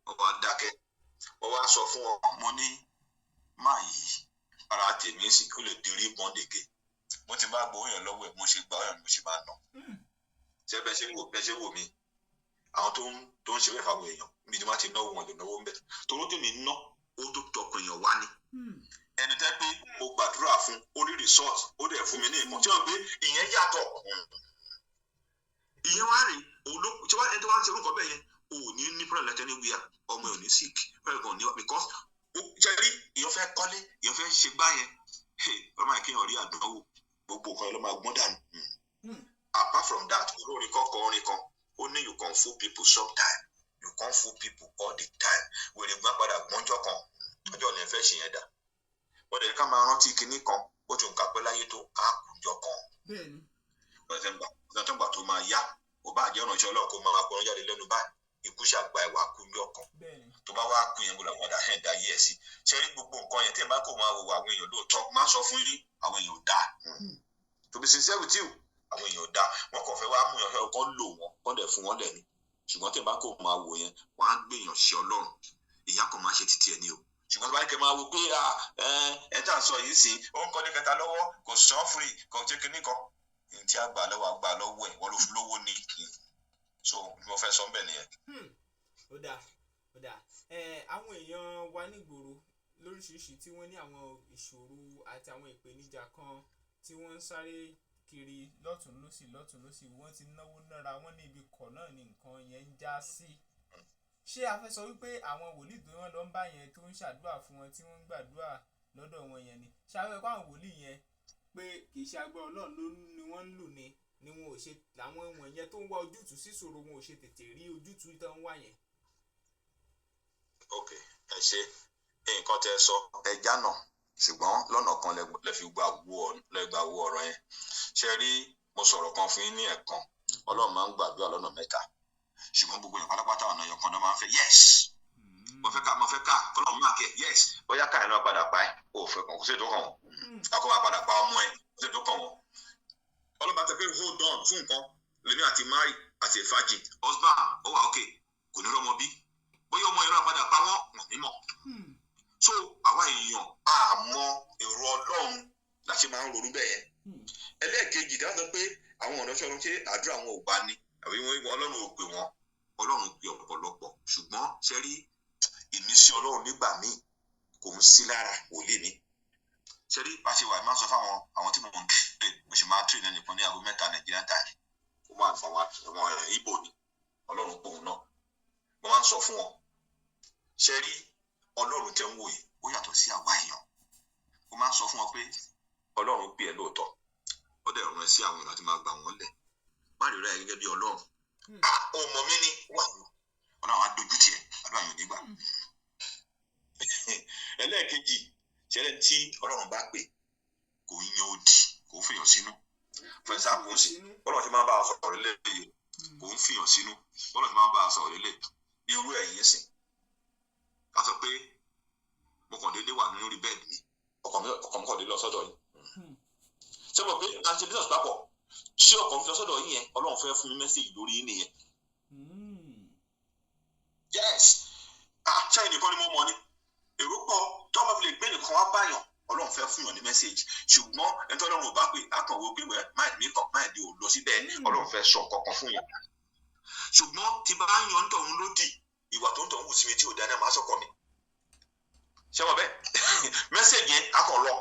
Mo wá dákẹ́. Mo wá sọ fún ọ, mo ní máa yìí ara tèmi sì kó lè dirí bọ́ndègè. Mo ti bá gbowó yẹn lọ́wọ́ ẹ̀, mo ṣe gbà yẹn, mo ṣe máa nà. Ṣé bẹ́ẹ̀ ṣe wò mí, àwọn tó ń ṣe bẹ́ẹ̀ fáwọn èèyàn níbi tí wọ́n ti náwó, wọn lè náwó ń bẹ̀ toró tèmi ná owó tó tọkàn èèyàn wá ni. Ẹni tẹ́ pé mo gbàdúrà fún, ó rí result, ó dẹ̀ fún mi ní ìmọ̀ tí wọ́n gbé ìyẹn yàtọ̀. Ìyẹn wá rè oló tí wọ́n ẹni tó wá ń ṣe orúkọ bẹ́ẹ̀ yẹn ò ní ní problem lẹ́tẹ̀ ní wíyà, ọmọ ẹ̀ ò ní sick, problem kan ní wá, because ó ṣe rí èèyàn fẹ́ kọ́lé, èèyàn fẹ́ ṣe gbá yẹn, ọmọ yẹn kéèyàn rí àdánwò, gbogbo nǹkan ló máa gbọ́n dànù. Apart from that, olórin kọ́kọ́ orin kan, ó ní, "You can fool people sometime, you can't fool people all the time." Wèrè gbọ́n padà gbọ́njọ́ kan, ọjọ́ ní ẹ fẹ́ ṣe yẹn dà. Wọ́n dẹ̀ ká máa rántí kinní kan, ó ti nǹkan pẹ́ láyé tó á kúnjọ kan. Ọ̀sẹ̀ tó ń gbà tó máa yá, kò bá jẹ́ ìránṣẹ́ Ọlọ́run, kó máa pọ́n jáde lẹ́nu báyìí, ikú ṣàgbà ẹ̀wà kúnjọ kan. Tó bá wá kú yẹn, gbọ́dọ̀ padà hẹ̀ dá yé ẹ̀ sí. Ṣé rí gbogbo nǹkan yẹn tí ẹ̀ bá kó máa wò àwọn èèyàn, lóòótọ́ máa ń sọ fún yín, àwọn èèyàn ò dáa. To be sincere with you, àwọn èèyàn ò dáa. Wọ́n kàn fẹ́ wá mú yàn fẹ́ kọ́ lò wọ́n kọ́ dẹ̀ fún wọn lẹ̀ ni. Ṣùgbọ́n tí ẹ̀ bá kó máa wò yẹn, wọ́n á gbèyàn ṣe Ọlọ́run, ìyá kan máa ṣe títí ẹ̀ ní o. Ṣùgbọ́n tó bá ní kẹ́ máa wo pé ẹ tá à ń sọ yìí sí, ó ń kọ́lé kẹta lọ́wọ́, kò sàn free, kò ṣe kinní kan ní tí a gbà lọ́wọ́, àgbà lọ́wọ́ ẹ̀, wọ́n ló fún lówó ní. So mo fẹ́ sọ bẹ́ẹ̀ nìyẹn. Ó dáa. Ó dáa. Àwọn èèyàn wa nígboro lóríṣiríṣi tí wọ́n ní àwọn ìṣòro àti àwọn ìpèníjà kan tí wọ́n ń sáré kiri lọ́tùn lósì lọ́tùn lósì, wọ́n ti náwó nára, wọ́n ní ibi kọ̀ náà ni nǹkan yẹn ń já sí. Ṣé a fẹ́ sọ wípé àwọn wòlíì tó wọ́n lọ ń bá yẹn, tó ń ṣàdúrà fún wọn, tí wọ́n ń gbàdúrà lọ́dọ̀ wọn yẹn ni, ṣé a fẹ́ kó àwọn wòlíì yẹn pé kì í ṣe agbára Ọlọ́run ló ni wọ́n ń lò ní wọn ò ṣe làwọn wọ̀nyẹn tó ń wá ojútùú sí ìṣòro wọn ò ṣe tètè rí ojútùú tó ń wá yẹn? Ok, ẹ ṣe nǹkan tẹ sọ ẹ jánà, ṣùgbọ́n lọ́nà kan lẹ fi gba lẹ gba wo ọ̀rọ̀ yẹn. Ṣe rí, mo sọ̀rọ̀ kan fún yín ní ẹ̀kan, Ọlọ́run máa ń gbàdúrà lọ́nà mẹ́ta, ṣùgbọ́n gbogbo yẹn pátápátá ọ̀nà ẹyọ kan náà máa ń fẹ́. Yes, mo fẹ́ ká kọ́lọ́run máa kẹ́. Yes, bóyá ká ẹ̀ náà padà pa ẹ́, o ò fẹ́ kàn, kò sí ètò kàn wọ́n. Akọ́ máa padà pa ọmọ ẹ̀, kò sí ètò kàn wọ́n. Ọlọ́run bá tẹ pé hold on fún nǹkan lèmi àti mary àti ìfàjì husband ó wà, ok, kò ní rọ́mọ bí, bóyá ọmọ yẹn náà padà pa wọ́n, wọ́n ní mọ̀. So àwa èèyàn àmọ́ èrò Ọlọ́run la ṣe máa ń ronú bẹ́ẹ̀ yẹn. Ẹlẹ́ẹ̀kejì dáhùn sọ pé àwọn ọ̀nà ṣọ́run, ṣé àdúrà wọn ò gbà ni àbí wọn Ọlọ́run ò pè wọ́n? Ọlọ́run pè ọ̀pọ̀lọpọ̀, ṣùgbọ́n ṣe rí ìmísí Ọlọ́run nígbà míì kò ń sí lára wòlíì mi. Ṣe rí bá ṣe wà, máa ń sọ fáwọn àwọn tí mo ń train, mo sì máa ń train ẹnìkan ní aago 3 Nigerian time. Ó máa ń fọ àwọn Ìgbò ni, Ọlọ́run pòun náà. Mo máa ń sọ fún wọn, ṣe rí Ọlọ́run tẹ́ ń wò yìí, ó yàtọ̀ sí àwa èèyàn. Mo máa ń sọ fún wọn pé Ọlọ́run pè ẹ́ lóòótọ́, ó dẹ̀ rán ẹ sí àwọn èèyàn láti máa gbà wọ́n lẹ̀. Má rí rẹ gẹ́gẹ́ bí Ọlọ́run. Ah, ó mọ̀ mí ni wà ní Ọlọ́run á dojú tiẹ̀, àdúrà yóò nígbà. Ẹlẹ́ẹ̀kejì, ṣẹlẹ̀ tí Ọlọ́run bá pè, kò ń yan òdì, kò ń fìyàn sínú. For example sí, Ọlọ́run ti máa ń bá a sọ̀rọ̀ lélẹ̀, kò ń fìyàn sínú. Ọlọ́run ti máa ń bá a sọ̀rọ̀ lélẹ̀ irú ẹ̀yìn sìn, ká sọ pé mo kàn déédéé wà lórí bed mi, ọkàn mi kàn déédéé lọ sọ́dọ̀ yìí. Ṣé mo pé à ń ṣe business papọ̀? Ṣé ọkàn mi lọ sọ́dọ̀ yín yẹn, Ọlọ́run fẹ́ fún mi message lórí yín nìyẹn. Yes, ah, ṣé ẹnìkan ni mo mọ̀ ni èrò pọ̀ tó bá fi lè gbé nìkan wá báyàn, Ọlọ́run fẹ́ fún yàn ní message. Ṣùgbọ́n ẹni tó Ọlọ́run ò bá pè á kàn wó pé wẹ́ mind mi kàn mind ò lọ síbẹ̀. Ọlọ́run fẹ́ sọ kankan fún yàn, ṣùgbọ́n tí bá yan ń tọ̀hún lódì, ìwà tó ń tọ̀hún wù sí mi tí ò dáná máa sọ̀kọ̀ mi. Ṣé wọ́n bẹ́ẹ̀ message yẹn á kàn lọ,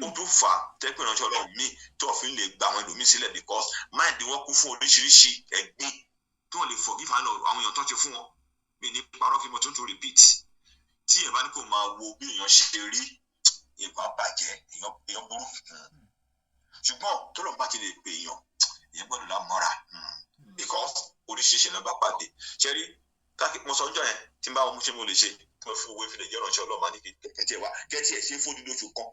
ó tún fà á tẹ́pẹ́ ìránṣẹ́ Ọlọ́run míì tó fi lè gba àwọn ẹlòmíì sílẹ̀, because mind wọn kún fún oríṣiríṣi ẹ̀gbin tí wọ́n lè forgive àwọn èèyàn tó ń ṣe fún wọn. Mi ní parọ́ kí mo tún tún repeat, tí ẹ̀ bá ní kò máa wo bí èèyàn ṣe rí, nǹkan bàjẹ́, èèyàn burú. Ṣùgbọ́n tọ́lọ́run bá ti lè pè èèyàn, èèyàn gbọ́dọ̀ lámọ́ra, because oríṣiríṣi ló bá pàdé. Ṣe rí káàkiri, mo sọ ọjọ́ yẹn tí n bá wọn ṣe mo lè ṣe tí mo fi owó ìfilẹ̀ jẹ́ ìránṣẹ́ Ọlọ́run, máa ní kẹ̀kẹ́ tiẹ̀ wá kẹ́tì ẹ̀ ṣe fún oṣù kan.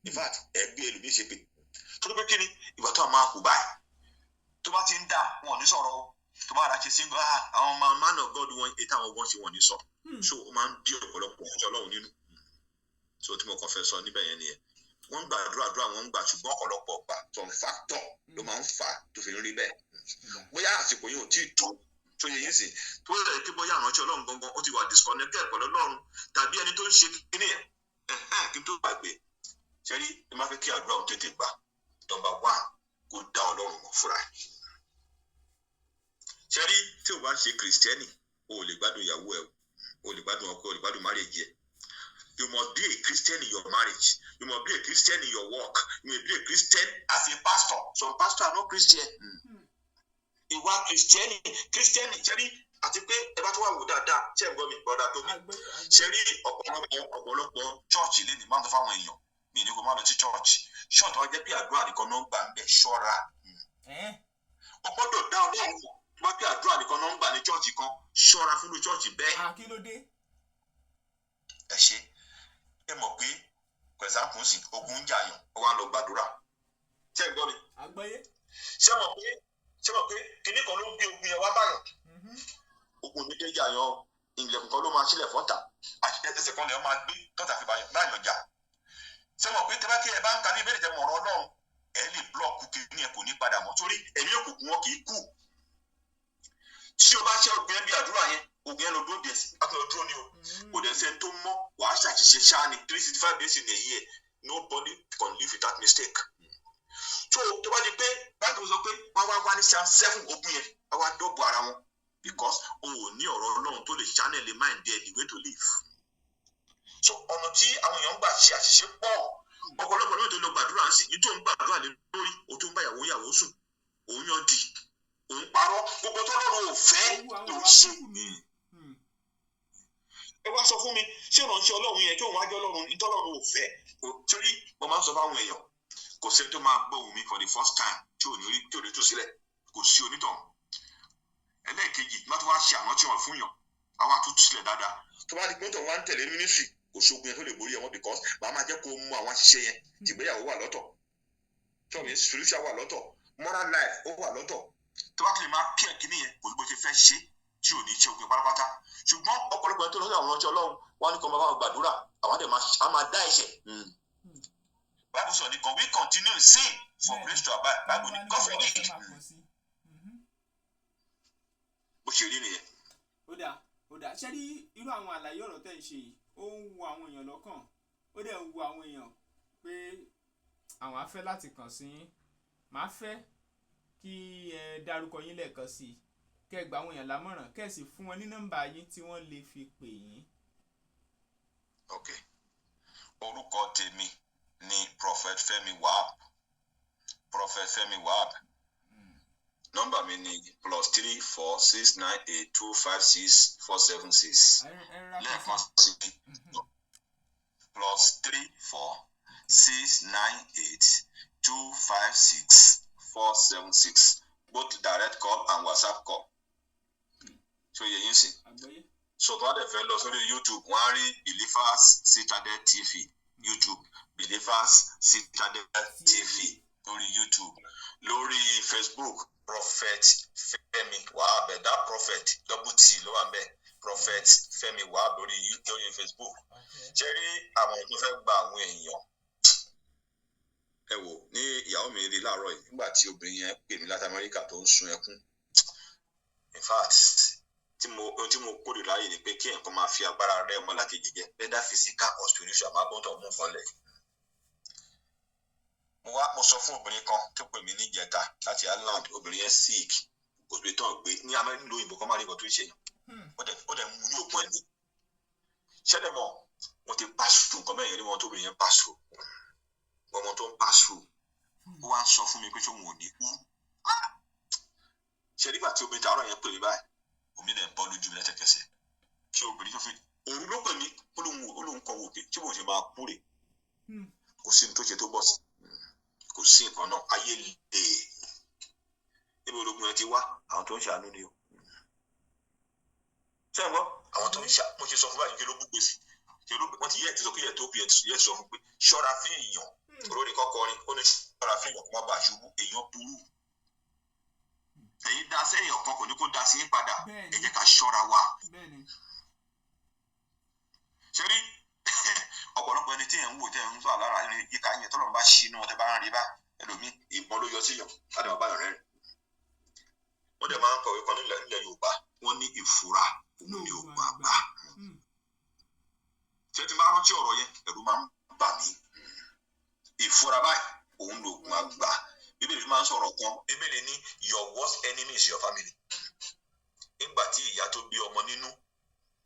In fact, ẹgbẹ́ ẹlòmíì ṣe pé torí pé kí ni ìgbà tó máa kú báyìí, tó bá ti ń dá wọn ò ní sọ̀rọ̀ o. Tó bá ra ṣe single, ah, àwọn ọmọ man of God wọn, ètò àwọn ọgbọ́n ṣe wọn ní sọ. So ó máa ń bí ọ̀pọ̀lọpọ̀ ìránṣẹ́ Ọlọ́run nínú. So tí mo kàn fẹ́ sọ níbẹ̀ yẹn nìyẹn. Wọ́n ń gbàdúrà, àdúrà wọn ń gbà, ṣùgbọ́n ọ̀pọ̀lọpọ̀ gbà, some factor ló máa ń fà á tó fi ń rí bẹ́ẹ̀. Bóyá àsìkò yìí ò tí ì tó tó yẹ yín sí, tó yẹ kí bóyá ìránṣẹ́ Ọlọ́run gangan ó ti wà disconnected pẹ̀lú Ọlọ́run, tàbí ẹni tó ń ṣe kíní ẹ̀ ẹ̀hẹ́n. Kí n tó gbàgbé, ṣe rí, ẹ má fẹ́ kí àdúrà òun tètè gbà, number one, kó dá Ọlọ́run mọ̀ fúnra ẹ̀. Ṣe rí, tí o bá ń ṣe Kìrìsìtẹ́nì, o ò lè gbádùn ìyàwó ẹ, o ò lè gbádùn ọkọ, o ò lè gbádùn marriage ẹ. You must be a Christian in your marriage, you must be a Christian in your work, you must be a Christian as a pastor. Some pastors are not Christian. Ìwà kìrìsìtẹ́nì, kìrìsìtẹ́nì, ṣe rí, àti pé ẹ bá tó wà wò dáadáa, ṣé ẹ gbọ́ mi, bọ́dà tó mi? Ṣe rí ọ̀pọ̀lọpọ̀ church lè ní máa ń sọ fáwọn èèyàn mi ní kó má lọ sí church. Church wọn jẹ́ pé àdúrà nìkan náà ń gbà ń bẹ̀, ṣọ́ra. O gbọ́dọ̀ dá Ọlọ́run mọ̀. Tó bá pé àdúrà nìkan náà ń gbà ní church kan, ṣọ́ra fún church bẹ́ẹ̀. Kí ló dé? Ẹ ṣe, ẹ mọ̀ pé for example sí, ogun ń jàyàn, ó wá lọ gbàdúrà. Ṣé ẹ gbọ́ mi? Àgbọ́yé. Ṣé mọ̀ pé kinní kan ló ń gbé ogun yẹn wá báyàn? Ogun ní kéjà yan, ilẹ̀kùn kan ló máa sílẹ̀ fọ́tà, ẹsẹ̀ kan lè máa gbé tọ́ta fi báyàn jà. Ṣé mọ̀ pé tẹ́bá kí ẹ bá ń ka ní ìbéèrè tẹ mọ̀ ọ̀rọ̀ Ọlọ́run, ẹ lè block kinní ẹ, kò ní padà mọ́, torí ẹ̀mí òkùnkùn wọn kì í kú. Tí o bá ṣe ogun yẹn bí àdúrà yẹn, ogun yẹn lọ dúró díẹ̀ sí àti lọ dúró ni o. Kò dẹ̀ sẹ́ni tó mọ́, wàá ṣàṣìṣe ṣáá ni. 365 days in a year, nobody can live without mistake. So tó bá di pé báńkì sọ pé wọ́n wá wá ní psalm 7, ogun yẹn wọ́n wá dọ́bù ara wọn. Because o ò ní ọ̀rọ̀ Ọlọ́run tó lè channel the mind there, the way to live. So ọ̀nà tí àwọn èèyàn ń gbà ṣe àṣìṣe pọ̀. Ọ̀pọ̀lọpọ̀ lóye tó lọ gbàdúrà ń sìn ní tó ń gbàdúrà lé lórí, o tó ń bá ìyàwó ìyàwó sùn, òun yan dì, òun parọ́, gbogbo tó lọ́rùn ò fẹ́ Owó àwọn ló ń ìwà ṣe. burúkú míì. Ẹ wá sọ fún mi, ṣé ìránṣẹ́ Ọlọ́run yẹn kí òun wájú Ọlọ́run ìtọ́lọ́run ò fẹ́? Torí mo máa ń sọ fáwọn èèyàn, kò sẹ́ni tó máa gbọ́ ohùn mi for the first time tí ò ní rí, tí ò ní tú sílẹ̀. Kò sí onítọ̀hún. Ẹlẹ́ẹ̀kejì, má tó wá ṣe àrántí wọn fún yàn, á wá tú sílẹ̀ dáadáa. Tó bá di pé tó wá ń tẹ̀lé ministry, kò sógun yẹn tó lè borí ẹ wọn, because màá máa jẹ́ kó mú àwọn àṣìṣe yẹn. Tìgbéyàwó wà lọ́tọ̀, tọ́mi spiritual wà lọ́tọ̀, moral life ó wà lọ́tọ̀. Tó bá ti lè máa pí ẹ̀ kíní yẹn, kò ní bó ṣe fẹ́ ṣe tí ò ní ṣe ogun pátápátá. Ṣùgbọ́n ọ̀pọ̀lọpọ̀ ẹni tó lọ sí àwọn ọ̀ránṣẹ́ Ọlọ́run wọn ní kó máa bá wọn gbàdúrà, àwọn dẹ̀ máa dá ẹ̀ṣẹ̀. Bible sọ ní kan, "We continue in sin for grace to abide." Bible ní, God forbid. Bó ṣe rí nìyẹn. Ó dáa, ó dáa. Ṣé rí irú àwọn àlàyé ọ̀rọ̀ tẹ́ ń ṣe yìí, ó ń wu àwọn èèyàn lọ́kàn, ó dẹ̀ ń wu àwọn èèyàn pé àwọn á fẹ́ láti kàn sí yín. Màá fẹ́ kí ẹ dárúkọ yín lẹ́ẹ̀kan sí i, kẹ́ ẹ gba àwọn èèyàn lámọ̀ràn, kẹ́ ẹ sì fún wọn ní nọ́mbà yín tí wọ́n lè fi pè yín. Ok, orúkọ tèmi ni Prophet Fẹ́mi Wahab, Prophet Fẹ́mi Wahab. Nọ́mbà mi ni +34 698 256 476. Lẹ́ẹ̀kan sí, +34 698 256 476, both direct call and WhatsApp call. Ṣó yẹ yín sí? Àgbọ́yé. So tó bá dẹ̀ fẹ́ lọ sórí YouTube, wọ́n á rí Believers Citadel TV, YouTube, Believers Citadel TV lórí YouTube. Lórí Facebook, Prophet Fẹ́mi Wahab, ẹ̀dá Prophet, double T ló wà ń bẹ̀, Prophet Fẹ́mi Wahab lórí Facebook. Ṣé rí àwọn tó fẹ́ gba àwọn èèyàn, ẹ wò ní ìyàwó mi rí láàárọ̀ yìí nígbà tí obìnrin yẹn pè mí láti Amẹ́ríkà tó ń sun ẹkún. In fact, tí mo ohun tí mo kórìíra yìí ni pé kí ẹ̀kan máa fi agbára rẹ́ ọmọlàkejì jẹ, whether physical or spiritual, máa bọ́ tó mú nǹkan lẹ̀. Mo wá mo sọ fún obìnrin kan tó pè mí níjẹta láti Ireland. Obìnrin yẹn sick, kò sí tán gbé ní Amẹ́ríkà, nílùú òyìnbó kan máa rí nǹkan tó ń ṣèyàn. Ó dẹ̀ mú ní òkun ẹ̀mí ṣẹlẹ̀ mọ́. Wọ́n ti pass through nǹkan mẹ́rin rí wọn tó obìnrin yẹn pass through, ọmọ tó ń pass through. Ó wá ń sọ fún mi pé ṣé òun ò ní kú ṣe. Nígbà tí obìnrin tààrọ̀ yẹn pè mí báyìí, omi náà ń bọ́ lójú mi lẹ́sẹ̀kẹsẹ̀. Tí obìnrin tó fi òru ló pè mí, ó lóun kọ wò pé tí bóun ṣe máa kú rè. Kò sí ní tó ṣe tó bọ̀ sí, kò sí nǹkan náà. Ayé lè níbi ológun yẹn ti wá, àwọn tó ń ṣàánú ni o. Ṣé ẹ gbọ́? Àwọn tó ń ṣà, mo ṣe sọ fún báyìí, kí ló bú gbèsè ṣe ló wọ́n ti yẹ ti sọ kí yẹ tó kí yẹ ti sọ fún pé ṣọ́ra fún èèyàn. Olórí kọ́kọ́rin ó ní ṣọ́ra fún èèyàn kó má bàa ṣubú. Èèyàn burú. Ẹ̀yin dá sẹ́yìn ọ̀kan, kò ní kó dá sí yín padà. Ẹ jẹ́ ká ṣọ́ra wa. Ṣé rí ọ̀pọ̀lọpọ̀ ẹni tí ẹ̀ ń wò, tẹ́ ẹ̀ ń sọ àlára ẹni yíká yẹn, tọ́lọ́run bá ṣí inú wọn, tẹ́ bá ń rí bá ẹlòmíì, ìbọn ló yọ sí yàn láti máa bá yàn rẹ́rìn. Wọ́n dẹ̀ máa ń kọ̀wé kan nílẹ̀ Yorùbá, wọ́n ní ìfura òun ni òògùn àgbà. Ṣé tí n bá rántí ọ̀rọ̀ yẹn, ẹ̀rù máa ń bà mí. Ìfura báyìí òun lòògùn àgbà. Bíbélì fi máa ń sọ̀rọ̀ kan. Bíbélì ní, "Your worst enemy is your family." Nígbà tí ìyá tó bí ọmọ nínú,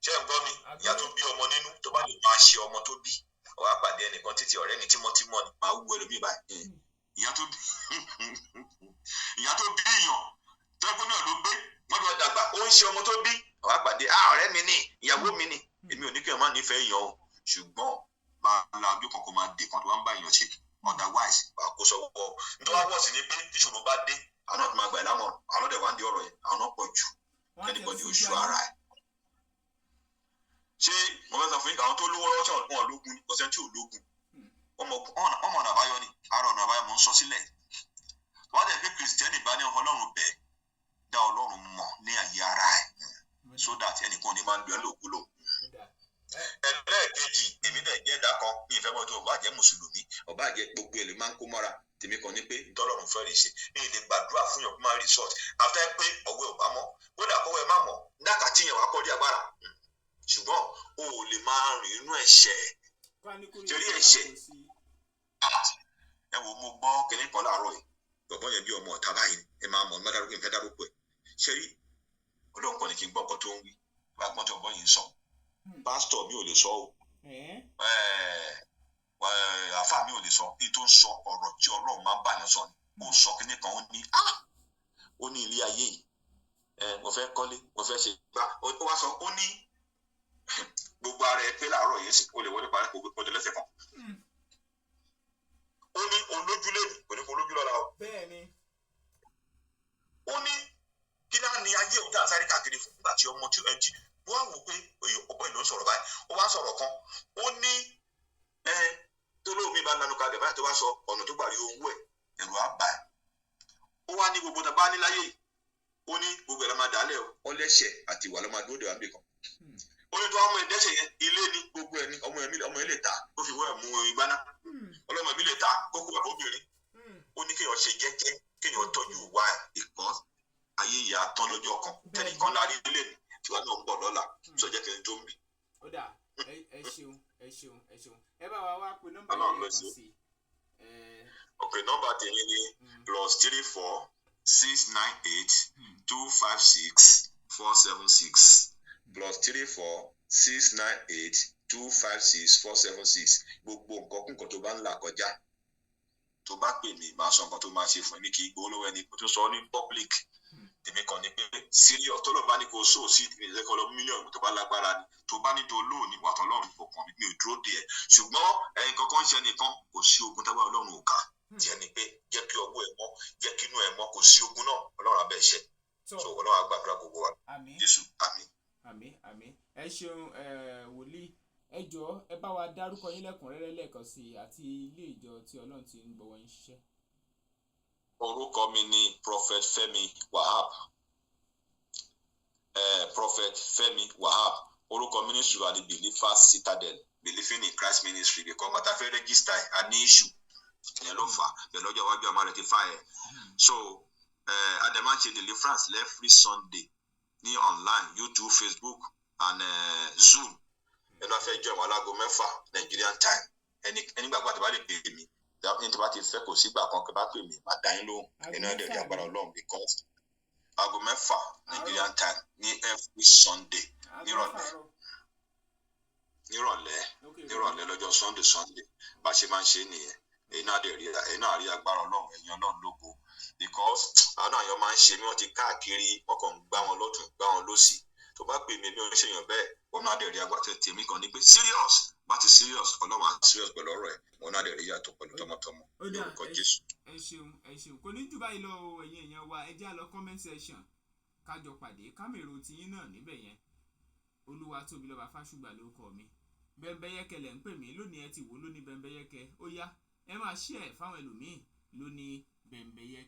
ṣé ń gbọ́ mi, ìyá tó bí ọmọ nínú, tó bá lè máa ṣe ọmọ tó bí, ọ̀wá pàdé ẹnìkan títí ọ̀rẹ́ mi tímọ́tímọ́ ni máa wú ẹlòmíì báyìí. Ìyá tó bí èèyàn tẹ́gbọ́n náà ló gbé wọ́n jọ dàgbà, ó ń ṣe ọmọ tó bí, ọ̀wá pàdé, ah, ọ̀rẹ́ mi ni, ìyàwó mi ni. Èmi ò ní kí ẹ má nífẹ̀ẹ́ èèyàn o, ṣùgbọ́n máa la ojú kan kó máa dè kan tó wá ń bá èèyàn ṣe, otherwise wà á kó sọ́wọ́. Nítorí wá wọ̀ sí ni pé tíṣòro bá dé, àwọn náà ti máa gbà ẹ́ lámọ̀ràn, àwọn náà dẹ̀ wá ń di ọ̀rọ̀ yẹn, àwọn náà pọ̀ jù. Anybody ò ṣọ́ ara ẹ̀. Ṣé mo fẹ́ sọ fún yín, àwọn tó lówó lọ́wọ́ ṣọ̀rọ̀ wọn lógun ni? Kò sẹ́ni tí ò lógun. Wọ́n mọ ọ̀nà àbáyọ ni, ara ọ̀nà àbáyọ mò ń sọ sílẹ̀. Wọ́n dẹ̀ pé Kìrìsìtẹ́nì bá ní Ọlọ́run bẹ́ẹ̀ dá Ọlọ́run mọ̀ ní àyè ara ẹ̀, so that ẹnìkan ní máa ń lu ẹ́ lòkulò. Ẹlẹ́ẹ̀kejì, èmi dẹ̀ jẹ́ ẹ̀dá kan ní ìfẹ́ mọ́tò, ọba jẹ́ mùsùlùmí, ọba jẹ́ gbogbo ẹ̀ lè máa ń kó mọ́ra. Tèmi kan ní pé ntọ́lọ́run fẹ́ rí ṣe ní ìlè gbàdúrà fún yàn kó máa result àfẹ́ pé ọwọ́ ẹ̀ ò bá mọ́, kódà kọ́wọ́ ẹ̀ má mọ́ dákàtí yẹn wàá kọ́ dí agbára, ṣùgbọ́n o ò lè máa rìn inú ẹ̀ṣẹ̀ torí ẹ̀ṣẹ̀. Ẹ wò, mo gbọ́ kinní kan láàárọ̀ yìí, bọ̀bọ́ yẹn bí ọmọ ọ̀tá báyìí, ẹ máa mọ̀, ẹ má dárúkọ, ìfẹ́ dárúkọ ẹ̀. Ṣe rí Ọlọ́run kàn ní kí n gbọ́ nǹkan tó ń wí, bá gbọ́n tí ọ̀bọ yìí ń sọ. Pásítọ̀ mi ò lè sọ o, àáfàá mi ò lè sọ èyí tó ń sọ. Ọ̀rọ̀ tí Ọlọ́run máa ń báyàn sọ ni. Ó sọ kíní kan, ó ní, ah, ó ní ilé ayé yìí, mo fẹ́ kọ́lé, mo fẹ́ ṣe gbá. Ó wá sọ, ó ní gbogbo ara ẹ pé láàárọ̀ yìí sì ó lè wọlé parí kò dé lẹ́sẹ̀ kan. Ó ní olójúlé mi kò ní kó olójú lọ́la o. Bẹ́ẹ̀ni. Ó ní kí náà ní ayé òun tá à ń sáré káàkiri fún, nígbà tí ọmọ tí ẹ ti wọ́n á wò pé ọ̀pọ̀ ìlú ń sọ̀rọ̀ báyìí. Ó wá sọ̀rọ̀ kan, ó ní ẹ tó lóun mi bá lanu kalẹ̀ báyìí, tó bá sọ ọ̀nà tó gbà rí owó ẹ̀, ẹ̀rù á bà ẹ́. Ó wá ní gbogbo tàbá ní láyé yìí, ó ní gbogbo ẹ̀ la máa dálẹ̀ o, ọlẹ́ṣẹ̀ àti ìwà ló máa dúró dè wá níbì kan. Ó ní tó ọmọ ẹ̀ dẹ́ṣẹ̀ yẹn, ilé ní gbogbo ẹ̀ ní ọmọ ẹ̀ ọmọ ẹ̀ lè ta ó fi wọ́ ẹ̀ mú igbá náà, ọlọ́mọ mi lè ta kókó ẹ̀ obìnrin. Ó ní kéèyàn ṣe jẹ́jẹ́, kéèyàn tọ́jú ìwà ẹ̀ ìkọ́ ayé ìyá tán lọ́jọ́ kan. Tẹnìkan la rí ilé ní tiwa náà ń bọ̀ lọ́la, sọ jẹ́ kí n tó ń bì. Ó dà, ẹ ṣeun, ẹ ṣeun, ẹ ṣeun. Ẹ bá wa wá pé nọ́mbà yẹn lẹ́ẹ̀kan sí i. Ok, nọ́mbà tèmi ni +34 698 256 476, +34 698 256 476. Gbogbo nǹkan kún nǹkan tó bá ń là kọjá, tó bá pè mí, màá sọ nǹkan tó máa ṣe fún mi. Kì í gbowó lọ́wọ́ ẹni tó sọ ní public. Tèmi kàn ní pé serious tó lọ bá ní kó sóò sí ìpínlẹ̀ kọ́ lọ mílíọ̀nù tó bá lágbára ni, tó bá ní tó lóòní wà tó lọ́rùn kò kàn mí, mi ò dúró díẹ̀. Ṣùgbọ́n ẹ̀yin kankan ń ṣe nìkan, kò sí ogun tábà Ọlọ́run ò ká. Tiẹ̀ ni pé jẹ́ kí ọwọ́ ẹ̀ mọ́, jẹ́ kí inú ẹ̀ mọ́, kò sí ogun náà, Ọlọ́run abẹ́ iṣẹ́. So Ọlọ́run á gbàdúrà gbogbo wa. Jésù, àmín. Àmín, àmín. Ẹ ṣeun wòlíì. Ẹ jọ̀ọ́, ẹ bá wa dárúkọ yín lẹ́kùnrẹ́rẹ́ lẹ́ẹ̀kan sí i àti ilé ìjọ tí Ọlọ́run ti ń gbọ́wọ́ yín ṣiṣẹ́. Orúkọ mi ni Prophet Fẹ́mi Wahab, Prophet Fẹ́mi Wahab. Orúkọ ministry wa ni Believers Citadel, Believing in Christ Ministry, because bàtà fẹ́ register ẹ̀, a ní issue ìyẹn ló fà á bẹ́ẹ̀. Lọ́jọ́ iwájú a máa rectify ẹ̀. So a dẹ̀ máa ń ṣe deliverance every Sunday ní online, YouTube, Facebook and Zoom. Ẹnu afẹ́ jọ ìwọ̀n alágo 6 Nigerian time. Ẹni ẹni gbàgbọ́ àti bá lè pè mí ní tí bá ti fẹ́, kò sígbà kan kí bá pè mí, máa dá yín lóhùn. Ẹni náà dẹ̀ rí agbára Ọlọ́run, because aago 6 Nigerian time ní every Sunday nírọ̀lẹ́, nírọ̀lẹ́, nírọ̀lẹ́ lọ́jọ́ Sunday, Sunday. Bá ṣe máa ń ṣe nìyẹn. Èyí náà dẹ̀ rí, èyí náà rí agbára Ọlọ́run, ẹ̀yin Ọlọ́run lógo, because àwọn àyàn máa ń ṣe mí, wọ́n ti káàkiri, wọ́n kàn ń gbá wọn lọ́tún, gbá wọn lọ́sì. Tó bá pè mí, mi ò ń ṣèyàn bẹ́ẹ̀. Wọn náà dẹ̀ rí agbára. Tèmi kan ní pé serious, bá ti serious, Ọlọ́run á serious pẹ̀lú ọ̀rọ̀ ẹ̀. Wọn náà dẹ̀ rí yàtọ̀ pẹ̀lú tọmọtọmọ ní orúkọ Jésù. Ẹ ṣeun, ẹ ṣeun. Kò ní jù báyìí lọ o. Ẹ̀yin èèyàn wa, ẹ jẹ́ á lọ comment section, kájọ pàdé kámẹ́rò tiyín náà níbẹ̀ yẹn. Olúwa tóbi lọ́ba Fásùgbà lórúkọ mi. Bẹ́ńbẹ́yẹ́kẹ́ lẹ̀ ń pè mí lónìí. Ẹ ti wò lónìí Bẹ́ńbẹ́yẹ́kẹ́. Ó yá, ẹ máa share fáwọn ẹlòmíì lónìí Bẹ́ńbẹ́yẹ́kẹ́.